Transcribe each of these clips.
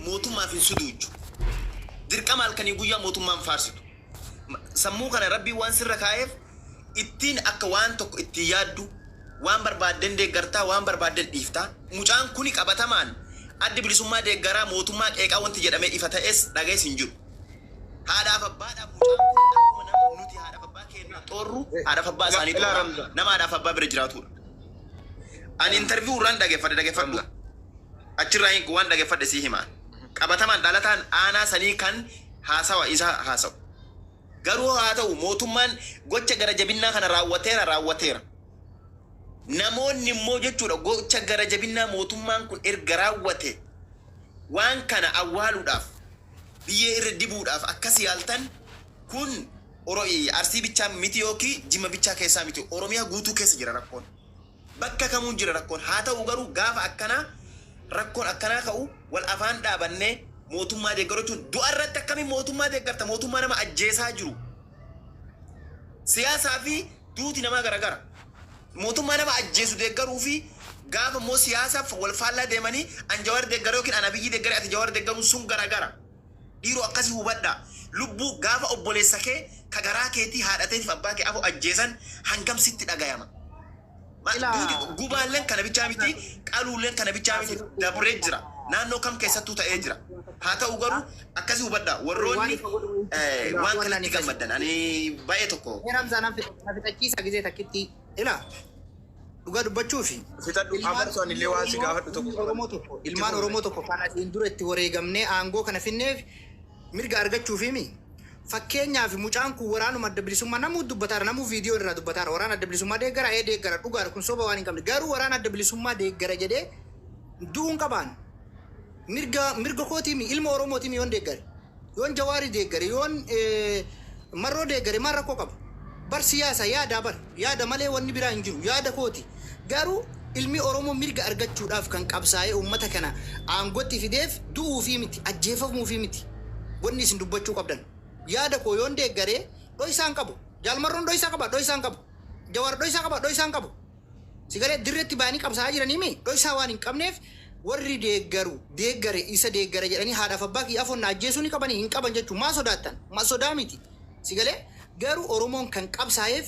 Mootummaaf hin suduuchu. Dirqama halkanii guyyaa mootummaan faarsitu. Sammuu kana Rabbiin waan sirra kaa'eef ittiin akka waan tokko ittiin yaaddu, waan barbaadden deeggartaa, waan barbaadden dhiifta. Mucaan kuni qabatamaan Addi Bilisummaa deeggaraa, mootummaa qeeqaa wanti jedhamee ifa ta'es dhaga'es hin jiru. Haadhaaf abbaadhaaf mucaan kuni akkuma nama nuti haadhaaf abbaa keenna xoorru haadhaaf abbaa Ila isaanii ila xoora. Ramza. Nama haadhaaf abbaa bira jiraatudha. Ani interview irraan dhageeffadhe dhageeffadhu. Ramza. Achirraa hin waan dhageeffadhe sii himaan. Qabatamaan dhalataan aanaa sanii kan haasawa isaa haasawu. Garuu haa ta'u mootummaan gocha gara jabinnaa kana raawwateera raawwateera. Namoonni immoo jechuudha gocha gara jabinnaa mootummaan kun erga raawwate waan kana awwaaluudhaaf biyyee irra dibuudhaaf akkas yaaltan kun Oro Arsii bichaa miti yookiin Jimma bichaa keessaa miti, Oromiyaa guutuu keessa jira rakkoon. Bakka kamuu jira rakkoon. Haa ta'u garuu gaafa akkanaa rakkoon akkanaa ka'u wal afaan dhaabannee mootummaa deeggaruu jechuun du'a irratti akkamiin mootummaa deeggarta, mootummaa nama ajjeesaa jiru. Siyaasaa fi duuti namaa garagara. Mootummaa nama ajjeesu deeggaruu fi gaafa immoo siyaasaaf wal faallaa deemanii an Jawaar deeggara yookiin an Abiyyii deeggare ati Jawaar deeggaruun sun garagara. Dhiiroo akkasi hubadhaa. Lubbuu gaafa obboleessa kee ka garaa keetii haadha teetiif abbaa kee afoo ajjeesan hangam sitti dhagayama? Ma Ilaa duuti gubaalleen kana bichaa miti, qaluulleen kana bichaa miti, dabree jira. Naannoo kam keessattuu ta'ee jira. Haa ta'u garuu akkasi hubadhaa. waan Warroonni ifa godhu wayii waan waan kanatti ani ifa gammaddan ani baay'ee tokko. Mee Ramzaa na fixachiisa gizee takkitti ilaa dhugaa dubbachuufi Fixadhu ilmaan amarsu ani illee waan si gaafadhu tokko ilmi qaban. Oromoo tokko Itti ilmaan fufi. Oromoo tokko kan asiin dura itti wareegamnee aangoo kana finneef mirga argachuufimi. Fakkeenyaaf mucaan kun waraanuma Adda Bilisummaa namuu dubbataara, namuu viidiyoo irraa dubbataara, waraana Adda Bilisummaa deeggara, ee deeggara, dhugaadha, kun soba waan hin qabne, garuu waraana Adda Bilisummaa deeggara jedhee du'uu hin qabaan. Mirga mirga kootiimi, ilma Oromootiimi yoon deeggare, yoon Jawaari deeggare, yoon Marroo deeggare maal rakkoo qaba? Bar siyaasa yaadaa bar, yaada malee wanni biraa hin jiru, yaada kooti. Garuu ilmi Oromoo mirga argachuudhaaf kan qabsaa'ee uummata kana aangootti fideef du'uufii miti, ajjeefamuufii miti. Wanni isin dubbachuu qabdan. Yaada koo yoon deeggare dhoysaa hin qabu. Jaal Marroon dhoysaa qaba? Dhoysaa hin qabu. Jawaar dhoysaa qaba? Dhoysaa hin qabu. Si galee dirretti ba'anii qabsaa'aa jiraniimi dhoysaa waan hin qabneef warri deeggaru deeggare isa deeggara jedhanii haadhaaf abbaa kiyya afoon na ajjeesuu ni qabanii? Hin qaban jechuun maa sodaattan? Ma sodaa miti. Si galee garuu Oromoon kan qabsaa'eef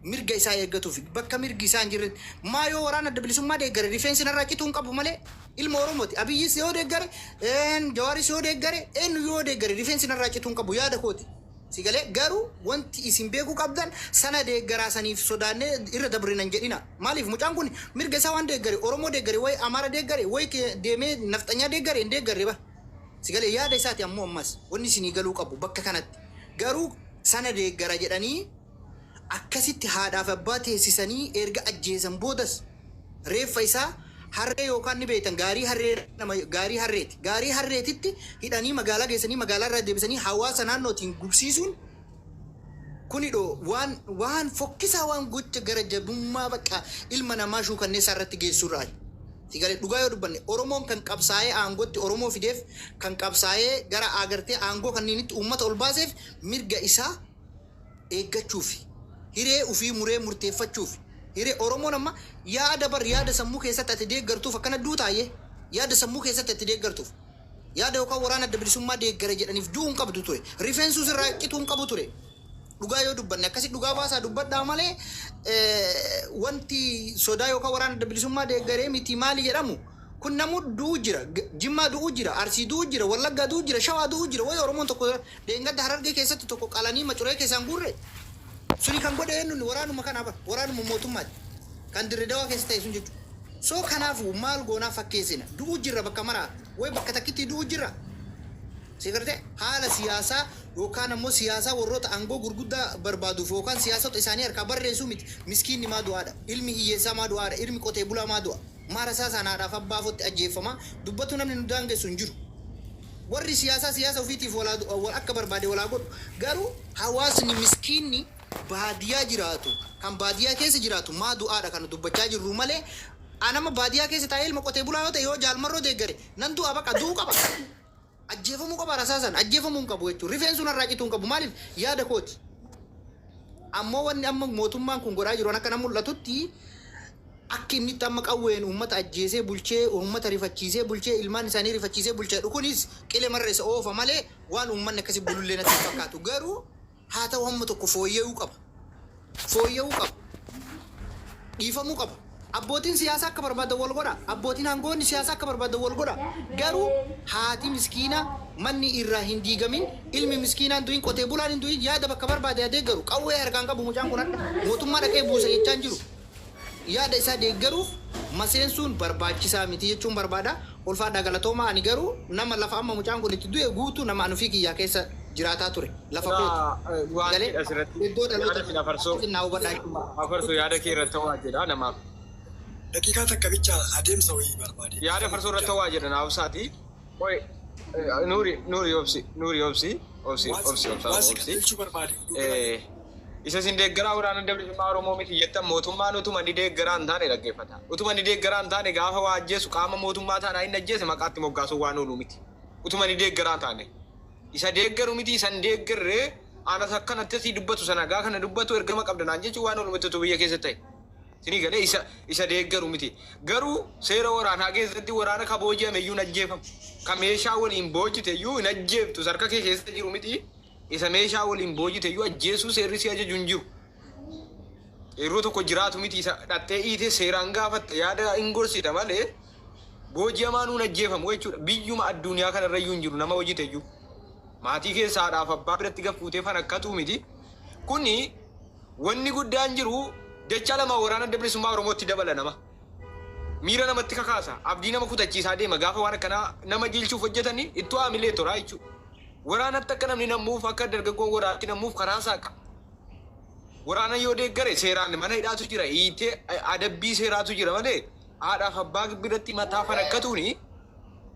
mirga isaa eeggatuufi. Bakka mirgi isaa hin jirretti maa yoo waraana Adda Bilisummaa deeggare rifeensi narraa cituu hin qabu malee ilma Oromooti. Abiyyis yoo deeggare, Jawaaris yoo deeggare, eenyu yoo deeggare rifeensi narraa cituu hin qabu, yaada kooti. Si galee garuu wanti isin beekuu qabdan sana deeggaraa saniif sodaannee irra dabrina hin jedhina. Maaliif mucaan kun mirga isaa waan deeggare, Oromoo deeggare wayi Amaara deeggare wayi deemee nafxanyaa deeggare hin deeggarre bar. Si galee yaada isaati ammoo ammas wanni isinii galuu qabu bakka kanatti. Garuu sana deeggara jedhanii akkasitti haadhaaf abbaa teessisanii erga ajjeesan boodas reeffa isaa harree yookaan ni beektan gaarii harree nama gaarii harreeti. Gaarii harreetitti hidhanii magaalaa geessanii magaalaa irraa deebisanii hawaasa naannootiin gubsiisuun kuni dho waan waan fokkisaa, waan gocha gara jabummaa bakka ilma namaa shuukanneessaa irratti geessurraa. Si galee dhugaa yoo dubbanne Oromoon kan qabsaa'ee aangootti Oromoo fideef, kan qabsaa'ee gara agartee aangoo kanniinitti uummata ol baaseef mirga isaa eeggachuufi, hiree ufii muree murteeffachuufi. Hiree Oromoon amma yaada bar yaada sammuu keessatti ati deeggartuuf akkana duutaayyee, yaada sammuu keessatti ati deeggartuuf yaada yookaan waraana Adda Bilisummaa deeggara jedhaniif du'uu hin qabdu ture, rifeensuu sirraa cituu hin qabu ture. Dhugaa yoo dubbanne akkasi dhugaa baasaa dubbadhaa malee wanti sodaa yookaan waraana Adda Bilisummaa deeggaree miti maali jedhamu kun namuu du'uu jira. Jimmaa du'uu jira, Arsii du'uu jira, Wallaggaa du'uu jira, Shawaa du'uu jira. Wayi Oromoon tokko dheengadda Harargee keessatti tokko qalanii macuree keessaan guurre. Suni kan godhe eenyuun? Waraanuma kanaa bar, waraanuma mootummaati kan Dirre Dawaa keessa ta'e sun jechuudha. So kanaafu maal goonaa fakkeessina? Du'uu jirra bakka maraa, wayi bakka takkitti du'uu jirra. Si gartee haala siyaasaa yookaan ammoo siyaasaa warroota aangoo gurguddaa barbaaduuf yookaan siyaasota isaanii harkaa barreessuu miti. Miskiinni maa du'aadha? Ilmi hiyyeessaa maa du'aadha? Ilmi qotee bulaa maa du'a? Maa rasaasaan haadhaaf abbaa afotti ajjeeffama? Dubbatu namni nu daangessu hin jiru. Warri siyaasaa siyaasa ofiitiif walaa wal akka barbaade walaa godhu. Garuu hawaasni miskiinni baadiyaa jiraatu, kan baadiyaa keessa jiraatu maa du'aadha kan nu dubbachaa jirru malee anama baadiyaa keessa taa'ee ilma qotee bulaa yoo ta'e yoo Jaal Marroo deeggare nan du'a, baqa du'uu qaba. Ajjeefamuu qaba rasaasan, ajjeefamuu hin qabu jechuudha. Rifeensuun har'aa cituu hin qabu. Maaliif? Yaada kooti. Ammoo wanni amma mootummaan kun godhaa jiru akka na mul'atutti Akki inni itti amma qawween uummata ajjeesee bulchee, uummata rifachiisee bulchee, ilmaan isaanii rifachiisee bulchee jedhu kunis qile marra isa oofa malee waan uummanni akkasi bulullee natti hin fakkaatu. Garuu haa ta'u hamma tokko fooyya'uu qaba. Fooyya'uu qaba. Dhiifamuu qaba. Abbootiin siyaasaa akka barbaadan wal godha. Abbootiin aangoonni siyaasaa akka barbaadan wal godha. Garuu haati miskiina manni irraa hin diigamin, ilmi miskiinaa hin du'in, qotee bulaan hin du'in yaada bakka barbaade haa deeggaru. Qawwee harkaan qabu mucaan kun hadha. Mootummaa dhaqee buusa jechaa hin jiru. Yaada isaa deeggaruuf maseensuun barbaachisaa miti jechuun barbaada. Ulfaadhaa galatoomaa ani garuu nama lafa amma mucaan kun itti du'e guutuu nama an ofii kiyyaa keessa jiraataa ture. Lafa kooti. Waan Galee jedha asirratti iddoo dhaloota yaada min afarsoo akkasitti naa hubadhaa jechuun barbaada. Afarsoo yaada kee irratti waa jedha namaaf. Daqiiqaa takka bicha adeemsa wayii barbaade. Yaada Dhiifama afarsoo irratti guddaa. waa jedha naaf isaati. Oi Nuuri Nuuri obsi Nuuri obsi obsi Waan obsi obsa waan si obsi. qajeelchuu barbaade oduu kana. Isa isin deeggaraa waraana Adda Bilisummaa Oromoo miti jettan mootummaan utuma inni deeggaraa hin taane dhaggeeffata. Utuma inni deeggaraa hin taane gaafa waa ajjeesu qaama mootummaa taanaa inni ajjeese maqaatti moggaasuun waan oolu miti. Utuma inni deeggaraa hin taane. Isa deeggaru miti isa hin deeggarre anas akkanatti asii dubbatu sana gaa kana dubbatu ergama qabda naan jechuun waan oolu miti utuu biyya keessa ta'e. Isinii galee isa isa deeggaru miti. Garuu seera waraanaa keessatti waraana ka booji'ame iyyuu hin ajjeefamu. Ka meeshaa waliin boojite iyyuu hin ajjeeftu. Isa harka kee keessa jiru miti. Isa meeshaa waliin boojite iyyuu ajjeesuu seerri si ajaju hin jiru. Yeroo tokko jiraatu miti isa dhattee iitee seeraan gaafatta yaada hin gorsita malee booji'amaan hin ajjeefamu jechuudha. Biyyuma addunyaa kanarra iyyuu hin jiru nama hojite iyyuu. Maatii keessa haadhaaf abbaa biratti gaffuutee fanakkatuu miti. Kuni wanni guddaan jiru dachaa lama waraana Adda Bilisummaa Oromootti dabala nama. Miira namatti kakaasa. Abdii nama kutachiisaa deema gaafa waan akkanaa nama jiilchuuf hojjetanii ittuu haamilee toraa jechuudha. Waraanatti akka namni nammuuf akka dargaggoon waraanatti nammuuf karaa saaqa. Waraana yoo deeggare seeraan mana hidhaatu jira hiitee adabbii seeraatu jira malee haadhaaf abbaa biratti mataa fanakkatuuni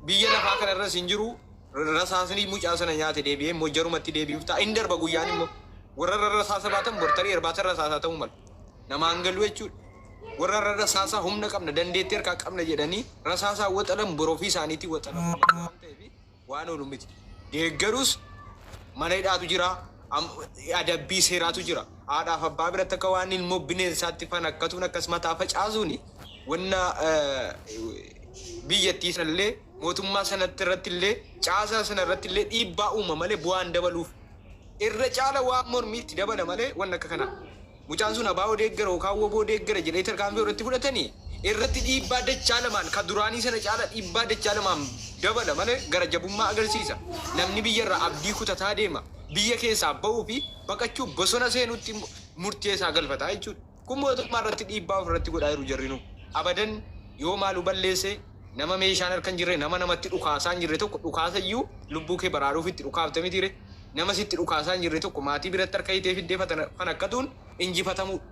biyya lafaa kanarras hin jiru rasaasni mucaa sana nyaate deebi'ee immoo jarumatti deebi'uuf ta'a hin darba guyyaan immoo warra irra rasaasa baatan bortarii irbaata rasaasaa ta'uu mala namaan galu jechuudha. Warra irra rasaasaa humna qabna dandeettii harkaa qabna jedhanii rasaasaa waxalan borofii isaaniitiin waxalan waan ta'eef waan oolu miti. Deeggarus mana hidhaatu jira, adabbii seeraatu jira. Haadhaaf abbaa biratti akka waan ilmoo bineensaatti fanakkatuun akkas mataa facaasuun wanna biyyattii sanallee mootummaa sanatti irratti illee caasaa sana irratti illee dhiibbaa uuma malee bu'aan dabaluuf. Irra caala waan mormiitti dabala malee wanna akka kanaa. Mucaan sun ABO deeggara yookaan WBO deeggara jedhee tarkaanfii irratti fudhatanii irratti dhiibbaa dachaa lamaan ka duraanii sana caala dhiibbaa dachaa lamaan dabala malee gara jabummaa agarsiisa. Namni biyya irraa abdii kutataa deema. Biyya keessaa ba'uu fi baqachuu bosona seenutti murtee isaa galfataa jechuudha. Kun mootummaa irratti dhiibbaa ofirratti godhaa jiru jarrinuu. Abadan yoo maaluu balleesse nama meeshaan harka hin jirre nama namatti dhukaasaa hin jirre tokko dhukaasa iyyuu lubbuu kee baraaruuf itti dhukaafte mitiire. Nama sitti dhukaasaa hin jirre tokko maatii biratti harka hiitee fiddee fanakkatuun injifatamuudha.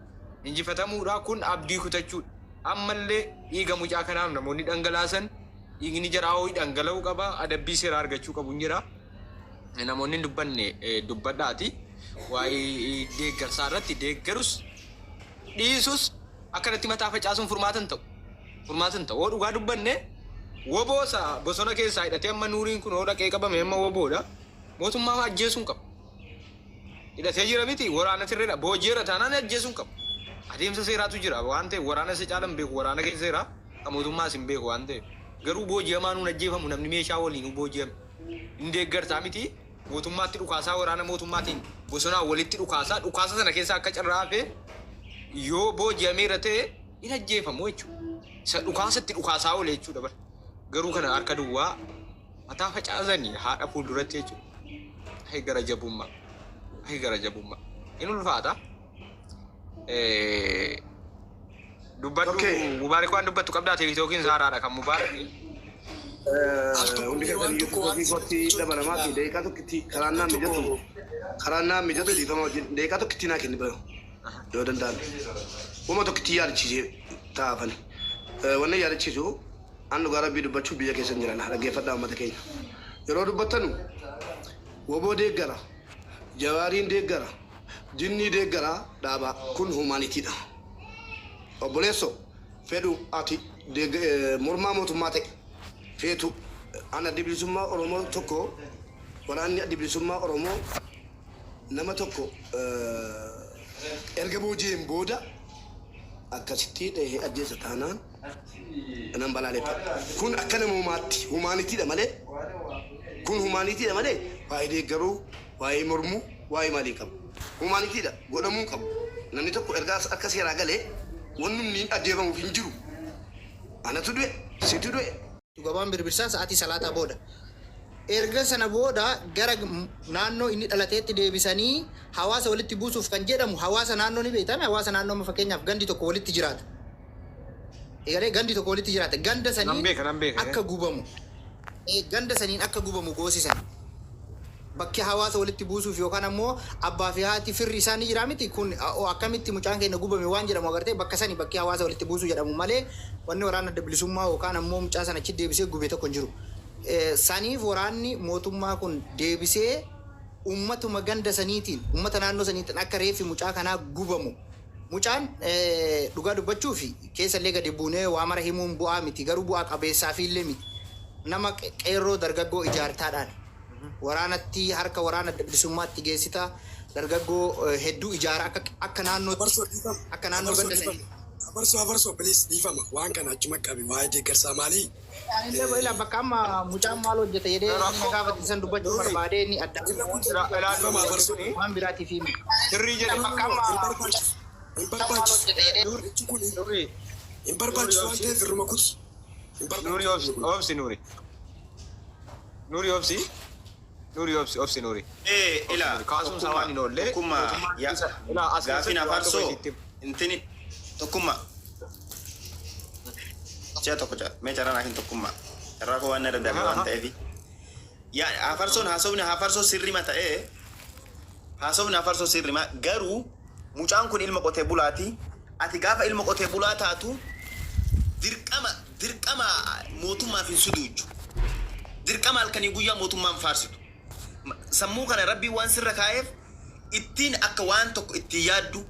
Injifatamuudha kun abdii kutachuudha. Ammallee dhiiga mucaa kanaaf namoonni dhangalaasan dhiigni jaraa ho'i dhangala'uu qaba adabbii seeraa argachuu qabu hin jira. Namoonni hin dubbanne dubbadhaati. Waa'ee deeggarsaa irratti deeggarus dhiisus akkanatti mataa facaasuun furmaata hin ta'u. Furmaata hin ta'u. Hoo dhugaa dubbanne woboo isa bosona keessaa hidhatee amma nuuriin kun hoo dhaqee qabame amma woboodha. Mootummaa ajjeesuu hin qabu. Hidhatee jira miti waraana sirreedha. Booji'eera taanaan ajjeesuu hin qabu. Adeemsa seeraatu jira waan ta'eef waraana isa caalan beeku waraana keessa jira. Kan mootummaas hin beeku waan ta'eef. Garuu booji'amaan hin ajjeefamu namni meeshaa waliin booji'ame. Hin deeggartaa miti mootummaatti dhukaasaa waraana mootummaatiin bosonaan walitti dhukaasaa dhukaasa sana keessa akka carraa hafe yoo booji'ameera ta'e hin ajjeefamu jechuudha. Isa dhukaasatti dhukaasaa oole jechuudha bara. Garuu kana harka duwwaa mataa facaasanii haadha fuulduratti jechuudha. Ayi gara jabummaa. Ayi gara jabummaa. In ulfaata. Dubbadhu Okay. Mubaarik waan dubbattu qabdaa tiiktookiin saaraadha kan Mubaarik. Al tokko Hundi mee keessan waan iyyuu tokko waan tiiktookii si kootti gaafachuu dabalamaa fi danda'a. daqiiqaa tokkitti karaan naa Daqiiqaa mijatu tokko karaan naa mijatu dhiifama wajjin daqiiqaa tokkitti naa kenni bira yoo danda'ame. Wama tokkitti yaadachiisee taa'afani. Wanni yaadachiisu an dhugaa rabbii dubbachuu biyya keessa hin jiran dhaggeeffadhaa uummata keenya. Yeroo dubbattanu woboo deeggara, jawaariin deeggara, jinnii deeggara dhaabaa kun humanitiidha. Obboleesso fedhu ati mormaa mootummaa ta'e feetu an adda bilisummaa Oromoo tokko waraanni adda bilisummaa Oromoo nama tokko erga booji'een booda Akkasitti dhahee ajjeesa taanaan nan balaaleffadha. Kun akka namoomaatti humanitydha malee, kun humanitydha malee waa'ee deeggaruu, waa'ee mormuu, waa'ee maalii qabu. Humanitydha godhamuu qabu. Namni tokko ergaa akka seeraa galee wanni inni ajjeefamuuf hin jiru. Anatu du'e, situ du'e. Gabaan Birbirsaa sa'aatii salaataa booda. Erga sana booda gara naannoo inni dhalateetti deebisanii hawaasa walitti buusuuf kan jedhamu, hawaasa naannoo ni beektame, hawaasa naannoo amma fakkeenyaaf gandi tokko walitti jiraata. Egalee gandi tokko walitti jiraata. Ganda Nan saniin beeka, nan beeka. akka gubamu. Ganda saniin akka gubamu goosisan. Bakki hawaasa walitti buusuuf yookaan ammoo abbaa fi haati firri isaa ni jira miti, kun akkamitti mucaan keenya gubame waan jedhamu agartee, bakka sani bakki hawaasa walitti buusuu jedhamu malee wanni waraana Adda Bilisummaa yookaan ammoo mucaa sana achi deebisee gube tokko hin jiru. Saniif waraanni mootummaa kun deebisee ummatuma ganda saniitiin, ummata naannoo saniitiin akka reeffi mucaa kanaa gubamu. Mucaan dhugaa dubbachuu fi keessallee gadi buunee waa mara himuun bu'aa miti, garuu bu'aa qabeessaa fi illee miti. Nama qeerroo dargaggoo ijaartaadhaan. Waraanatti harka waraana Adda Bilisummaatti geessita, dargaggoo hedduu ijaara akka naannootti Abarsoo, dhiifama. akka naannoo Abarsoo, ganda sanii. dhiifama. Abarsoo, abarsoo, please, dhiifama. Waan kana achuma qabi. Waa'ee deeggarsaa maalii? Illee ila bakka amma mucaan maal hojjete jedhee inni na gaafate san dubbachuu Nuuri. barbaadee inni adda Irra kutu. Ilaa Dhiifama, abarsoo. waan biraatiif himi. Sirrii jedhe. Bakka amma Hin barbaachisu. Hin barbaachisu. Nuuri. Jechi kun Nuuri. hin barbaachisu waan ta'eef irruma kuti. Hin Nuuri, barbaachisu. obsi, obsi, Nuuri. Nuuri, obsi. Nuuri, obsi, obsi, Nuuri. Ila Kaasuun isaa waan hin oolle. Tokkummaa Mootummaan yaa ilaa as gaafiin keessatti waan tokko afarsoo isitti himu. intini tokkummaa si'a tokko mee carraa naa kenni, tokkummaa carraa koo waan na danda'ame waan ta'eefi. Yaa afarsoon, haasofni afarsoo sirrima ta'ee, haasofni afarsoo sirrima, garuu mucaan kun ilma qotee bulaati. Ati gaafa ilma qotee bulaa taatu dirqama mootummaaf hin suduuju, dirqama halkanii guyyaa mootummaan faarsitu. Sammuu kana Rabbiin waan sirra kaa'eef ittiin akka waan tokko ittiin yaaddu,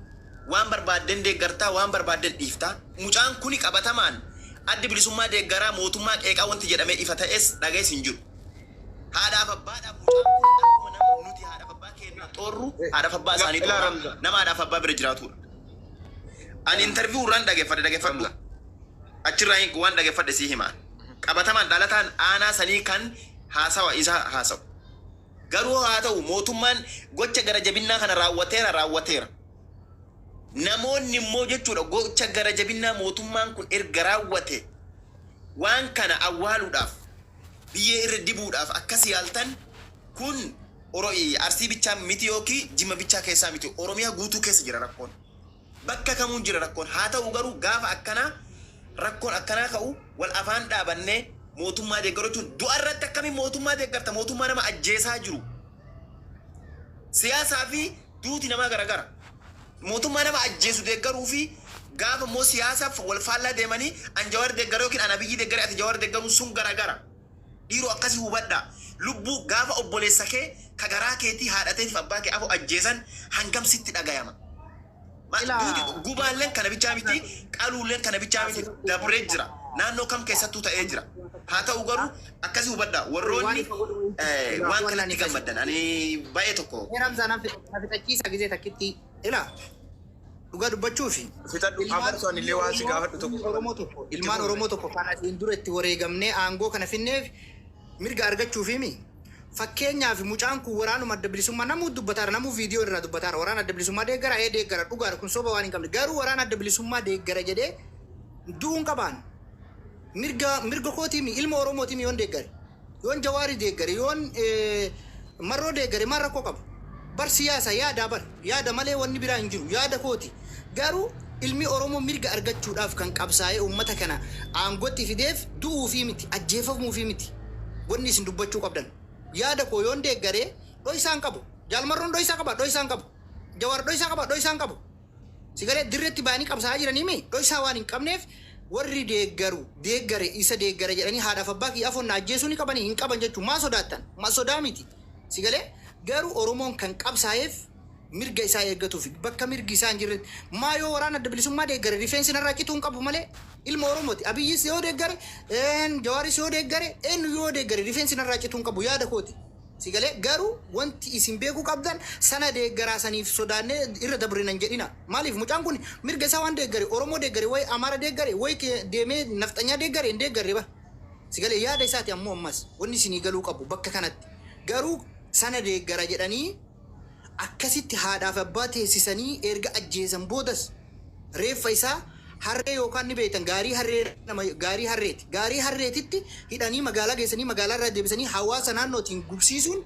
waan barbaadden deeggartaa, waan barbaadden dhiiftaa. Mucaan kuni qabatamaan Addi Bilisummaa deeggaraa, mootummaa qeeqaa wanti jedhamee ifa ta'es dhagayees hin jiru. Haadhaaf abbaadhaaf mucaan kun akkuma nama nuti haadhaaf abbaa keenya xoorru haadhaaf abbaa isaanii Ilaa xoorra, Ramza. nama haadhaaf abbaa bira jiraatudha. Ani interview irraan dhageeffadhe, dhageeffadhu. Ramza. Achirraa waan dhageeffadhe sii himaa. Qabatamaan dhalataan aanaa sanii kan haasawa isaa haasawu. Garuu haa ta'u, mootummaan gocha gara jabinnaa kana raawwateera, raawwateera. Namoonni immoo jechuudha gocha gara jabinnaa mootummaan kun erga raawwate waan kana awwaaluudhaaf, biyyee irra dibuudhaaf akkas yaaltan kun Arsii bichaa miti yookiin Jimma bichaa keessaa miti, Oromiyaa guutuu keessa jira rakkoon. Bakka kamuu jira rakkoon. Haa ta'u garuu gaafa akkanaa rakkoon akkanaa ka'u wal afaan dhaabannee mootummaa deeggaruu jechuun du'a irratti akkamiin mootummaa deeggarta, mootummaa nama ajjeesaa jiru? Siyaasaa fi duuti namaa garagara. Mootummaa nama ajjeesu deeggaruu fi gaafa immoo siyaasaaf wal faallaa deemanii an Jawaar deeggaree yookiin an Abiyyi deeggaree ati Jawaar deeggaruun sun garagara. Dhiiroo, akkasii hubadhaa. Lubbuu gaafa obboleessa kee ka garaa keetii haadhateetiif abbaa kee afoo ajjeesan hangam sitti dhagayama? Ilaa Duuti gubaalleen kana bichaa miti, qaluulleen kana bichaa miti, dabree jira. Naannoo kam keessattuu ta'ee jira. Haa ta'u garuu akkasii hubadhaa. Waan Warroonni ifa godhu waan waan kanatti ani gammaddan ani baay'ee tokko. Ramzaan na fixachiisa gisee takkitti ila dhugaa dubbachuufi. Fixadhu, afarsoo, ani illee waan si gaafadhu tokko qaba. Oromoo tokko, Itti ilmaan fufi. Oromoo tokko kan asiin dura itti wareegamnee aangoo kana finneef mirga argachuufimi. Fakkeenyaaf mucaan kun waraanuma Adda Bilisummaa namuu dubbataara, namuu viidiyoo irraa dubbataara, waraana Adda Bilisummaa deeggara, ee deeggara, dhugaadha, kun soba waan hin qabne, garuu waraana Adda Bilisummaa deeggara jedhee du'uun qabaan mirga kootiimi, ilma Oromootiimi. Yoon deeggare, yoon Jawaarii deeggare, yoon Marroo deeggare maal rakkoo qaba? Bar siyaasa yaadaa, bar yaada malee wanni biraa hin jiru, yaada kooti. Garuu ilmi Oromoo mirga argachuudhaaf kan qabsaa'ee uummata kana aangootti fideef du'uufii miti, ajjeefamuufii miti. Wanni isin dubbachuu qabdan, yaada koo yoon deeggaree dho'isaan qabu. Jaalmarroon dho'isaa qaba? Dho'isaan qabu. Jawaar dho'isaa qaba? Dho'isaan qabu. Sigalee dirreetti ba'anii qabsaa'aa jiranii mi dho'isaa waan hin qabneef warri deeggaru deeggare isa deeggare jedhanii haadhaaf abbaa kiyya afoon na ajjeesuu ni qabanii? Hin qaban jechuun maa sodaattan? Ma sodaa miti. Sigalee garuu Oromoon kan qabsaa'eef mirga isaa eeggatuuf, bakka mirgi isaa hin jirretti maa yoo waraana Adda Bilisummaa deeggare rifeensi narraa cituu hin qabu malee ilma Oromooti. Abiyyis yoo deeggare, Jawaaris yoo deeggare, eenyu yoo deeggare rifeensi narraa cituu hin qabu, yaada kooti. Si galee garuu wanti isin beekuu qabdan sana deeggaraa saniif sodaannee irra dabrinan jedhina. Maaliif mucaan kun mirga isaa waan deeggare Oromoo deeggare wayi Amaara deeggare wayi deemee nafxanyaa deeggare hin deeggarre bara. Si galee yaada isaati ammoo ammas wanni isinii galuu qabu bakka kanatti. Garuu sana deeggara jedhanii akkasitti haadhaaf abbaa teessisanii erga ajjeesan boodas reeffa isaa harree yookaan ni beektan gaarii harree nama gaarii harreeti. Gaarii harreetitti hidhanii magaalaa geessanii magaalaa irraa deebisanii hawaasa naannootiin gubsiisuun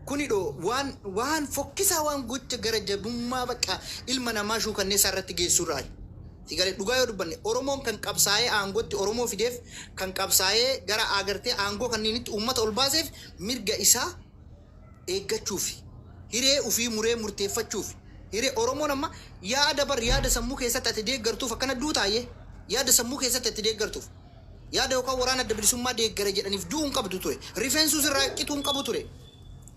kuni dhoo waan waan fokkisaa waan gocha gara jabummaa bakka ilma namaa shuukanneessaa irratti geessurraa. Si galee dhugaa yoo dubbanne Oromoon kan qabsaa'ee aangootti Oromoo fideef kan qabsaa'ee gara agartee aangoo kanniinitti uummata ol baaseef mirga isaa eeggachuuf hiree ofii muree murteeffachuuf hiree Oromoon amma yaada bar yaada sammuu keessatti ati deeggartuuf akkana duutaayyee yaada sammuu keessatti ati deeggartuuf yaada yookaan waraana adda bilisummaa deeggara jedhaniif du'uu hin qabdu ture rifeensuus irraa cituu hin qabu ture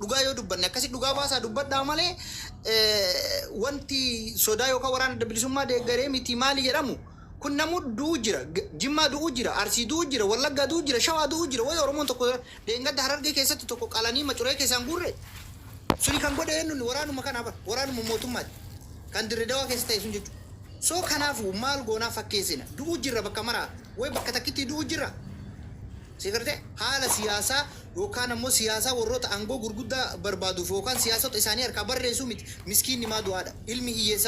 dhugaa yoo dubbanne akkasi dhugaa baasaa dubbadhaa malee wanti sodaa yookaan waraana adda bilisummaa deeggaree miti maali jedhamu kun namu du'uu jira Jimmaa du'uu jira Arsii du'uu jira Wallaggaa du'uu jira Shawaa du'uu jira wayi Oromoon tokko deengadda Harargee keessatti tokko qalanii macuree keessaan guurre suni kan godhe eenyuun waraanuma kanaa bara waraanuma mootummaati kan dirree dawaa keessa ta'e sun jechuudha. So kanaafuu maal goonaa fakkeessina du'uu jirra bakka maraa wayi bakka takkitti du'uu jirra. Si gartee haala siyaasaa yookaan ammoo siyaasaa warroota aangoo gurguddaa barbaaduuf yookaan siyaasota isaanii harkaa barreessuu miti miskiinni maa du'aadha ilmi hiyyeessaa.